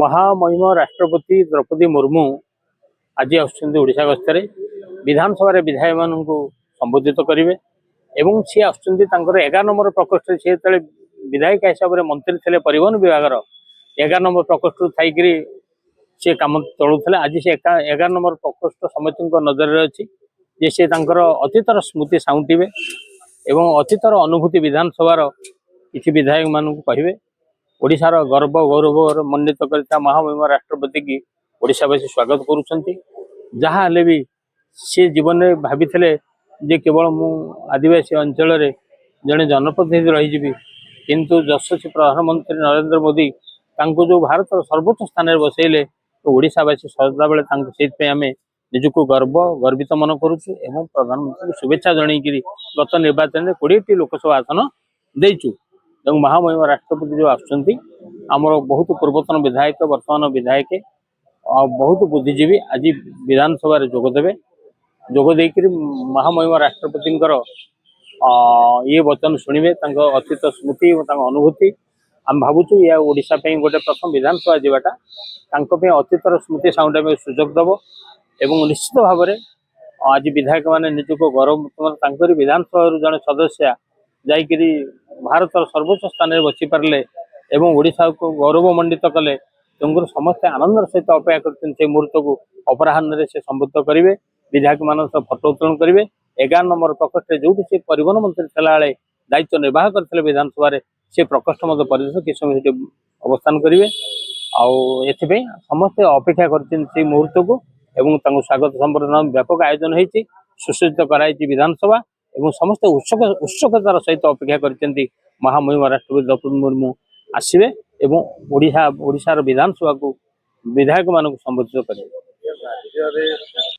ମହାମହିମ ରାଷ୍ଟ୍ରପତି ଦ୍ରୌପଦୀ ମୁର୍ମୁ ଆଜି ଆସୁଛନ୍ତି ଓଡ଼ିଶା ଗସ୍ତରେ। ବିଧାନସଭାରେ ବିଧାୟକମାନଙ୍କୁ ସମ୍ବୋଧିତ କରିବେ ଏବଂ ସିଏ ଆସୁଛନ୍ତି ତାଙ୍କର 11 ନମ୍ବର ପ୍ରକୋଷ୍ଠରେ। ସିଏ ଯେତେବେଳେ ବିଧାୟକ ହିସାବରେ ମନ୍ତ୍ରୀ ଥିଲେ ପରିବହନ ବିଭାଗର, 11 ନମ୍ବର ପ୍ରକୋଷ୍ଠରୁ ଥାଇକିରି ସିଏ କାମ ଚଳୁଥିଲେ। ଆଜି ସେ 11 ନମ୍ବର ପ୍ରକୋଷ୍ଠ ସମସ୍ତଙ୍କ ନଜରରେ ଅଛି ଯେ ସେ ତାଙ୍କର ଅତୀତର ସ୍ମୃତି ସାଉଁଟିବେ ଏବଂ ଅତୀତର ଅନୁଭୂତି ବିଧାନସଭାର କିଛି ବିଧାୟକମାନଙ୍କୁ କହିବେ। ଓଡ଼ିଶାର ଗର୍ବ ଗୌରବ ମଣ୍ଡିତ କରିଥିବା ମହାମହିମ ରାଷ୍ଟ୍ରପତିକି ଓଡ଼ିଶାବାସୀ ସ୍ୱାଗତ କରୁଛନ୍ତି। ଯାହା ହେଲେ ବି ସେ ଜୀବନରେ ଭାବିଥିଲେ ଯେ କେବଳ ମୁଁ ଆଦିବାସୀ ଅଞ୍ଚଳରେ ଜଣେ ଜନପ୍ରତିନିଧି ରହିଯିବି, କିନ୍ତୁ ଯଶସ୍ୱୀ ପ୍ରଧାନମନ୍ତ୍ରୀ ନରେନ୍ଦ୍ର ମୋଦି ତାଙ୍କୁ ଯେଉଁ ଭାରତର ସର୍ବୋଚ୍ଚ ସ୍ଥାନରେ ବସେଇଲେ, ତ ଓଡ଼ିଶାବାସୀ ସଦାବେଳେ ତାଙ୍କୁ ସେଇଥିପାଇଁ ଆମେ ନିଜକୁ ଗର୍ବିତ ମନେ କରୁଛୁ ଏବଂ ପ୍ରଧାନମନ୍ତ୍ରୀଙ୍କୁ ଶୁଭେଚ୍ଛା ଜଣେଇକିରି ଗତ ନିର୍ବାଚନରେ 20ଟି ଲୋକସଭା ଆସନ ଦେଇଛୁ। ଏବଂ ମହାମହିମ ରାଷ୍ଟ୍ରପତି ଯେଉଁ ଆସୁଛନ୍ତି, ଆମର ବହୁତ ପୂର୍ବତନ ବିଧାୟକ, ବର୍ତ୍ତମାନ ବିଧାୟକ ଆଉ ବହୁତ ବୁଦ୍ଧିଜୀବୀ ଆଜି ବିଧାନସଭାରେ ଯୋଗ ଦେବେ। ଯୋଗ ଦେଇକରି ମହାମହିମ ରାଷ୍ଟ୍ରପତିଙ୍କର ଇଏ ବଚନ ଶୁଣିବେ, ତାଙ୍କ ଅତୀତ ସ୍ମୃତି ଏବଂ ତାଙ୍କ ଅନୁଭୂତି। ଆମେ ଭାବୁଛୁ ଇଏ ଓଡ଼ିଶା ପାଇଁ ଗୋଟେ ପ୍ରଥମ ବିଧାନସଭା ଯିବାଟା ତାଙ୍କ ପାଇଁ ଅତୀତର ସ୍ମୃତି ସାଉଁଟିବା ପାଇଁ ସୁଯୋଗ ଦେବ। ଏବଂ ନିଶ୍ଚିତ ଭାବରେ ଆଜି ବିଧାୟକମାନେ ନିଜକୁ ଗୌରବ, ତାଙ୍କରି ବିଧାନସଭାରୁ ଜଣେ ସଦସ୍ୟା ଯାଇକିରି ଭାରତର ସର୍ବୋଚ୍ଚ ସ୍ଥାନରେ ବସିପାରିଲେ ଏବଂ ଓଡ଼ିଶାକୁ ଗୌରବ ମଣ୍ଡିତ କଲେ। ତେଣୁକରି ସମସ୍ତେ ଆନନ୍ଦର ସହିତ ଅପେକ୍ଷା କରିଛନ୍ତି ସେଇ ମୁହୂର୍ତ୍ତକୁ। ଅପରାହ୍ନରେ ସେ ସମ୍ବୋଧିତ କରିବେ, ବିଧାୟକମାନଙ୍କ ସହ ଫଟୋ ଉତ୍ତୋଳନ କରିବେ। 11 ନମ୍ବର ପ୍ରକୋଷ୍ଠରେ ଯୋଉଠି ସେ ପରିବହନ ମନ୍ତ୍ରୀ ଥିଲାବେଳେ ଦାୟିତ୍ୱ ନିର୍ବାହ କରିଥିଲେ ବିଧାନସଭାରେ, ସେ ପ୍ରକୋଷ୍ଠ ମଧ୍ୟ ପରିଦର୍ଶନ, କିଛି ସମୟ ସେଠି ଅବସ୍ଥାନ କରିବେ। ଆଉ ଏଥିପାଇଁ ସମସ୍ତେ ଅପେକ୍ଷା କରିଛନ୍ତି ସେଇ ମୁହୂର୍ତ୍ତକୁ ଏବଂ ତାଙ୍କୁ ସ୍ୱାଗତ ସମ୍ବର୍ଦ୍ଧନା ବ୍ୟାପକ ଆୟୋଜନ ହେଇଛି, ସୁସଜ୍ଜିତ କରାଯାଇଛି ବିଧାନସଭା ଏବଂ ସମସ୍ତେ ଉତ୍ସୁକତାର ସହିତ ଅପେକ୍ଷା କରିଛନ୍ତି ମହାମହିମ ରାଷ୍ଟ୍ରପତି ଦ୍ରୌପଦୀ ମୁର୍ମୁ ଆସିବେ ଏବଂ ଓଡ଼ିଶାର ବିଧାନସଭାକୁ ବିଧାୟକମାନଙ୍କୁ ସମ୍ବୋଧିତ କରିବେ। ରାଜ୍ୟରେ